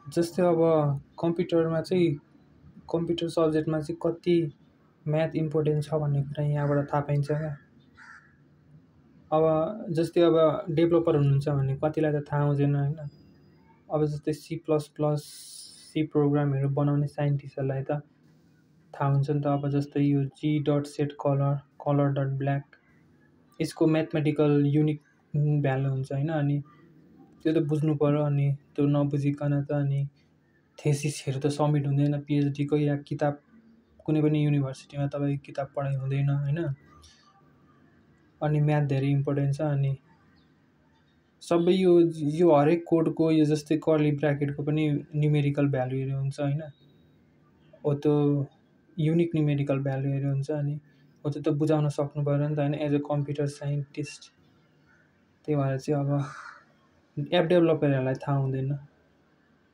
जस्तै अब कम्प्युटरमा चाहिँ कम्प्युटर सब्जेक्टमा चाहिँ कति म्याथ इम्पोर्टेन्ट छ भन्ने कुरा यहाँबाट थाहा पाइन्छ क्या। अब जस्तै अब डेभलपर हुनुहुन्छ भने कतिलाई त थाहा हुँदैन होइन। अब जस्तै C++ सी प्रोग्रामहरू बनाउने साइन्टिस्टहरूलाई त थाहा हुन्छ नि त। अब जस्तै यो G.set कलर डट ब्ल्याक यसको म्याथमेटिकल युनिक भ्यालु हुन्छ होइन। अनि त्यो त बुझ्नु पऱ्यो। अनि त्यो नबुझिकन त अनि थेसिसहरू त सब्मिट हुँदैन पिएचडीको, या किताब कुनै पनि युनिभर्सिटीमा तपाईँको किताब पढाइ हुँदैन होइन। अनि म्याथ धेरै इम्पोर्टेन्ट छ। अनि सबै यो हरेक कोडको यो जस्तै कर्ली ब्राकेटको पनि न्युमेरिकल भ्यालुहरू हुन्छ होइन। हो त्यो युनिक न्युमेरिकल भ्यालुहरू हुन्छ। अनि हो त्यो त बुझाउन सक्नु पऱ्यो नि त होइन एज अ कम्प्युटर साइन्टिस्ट। त्यही भएर चाहिँ अब एप डेभलपरहरूलाई थाहा हुँदैन।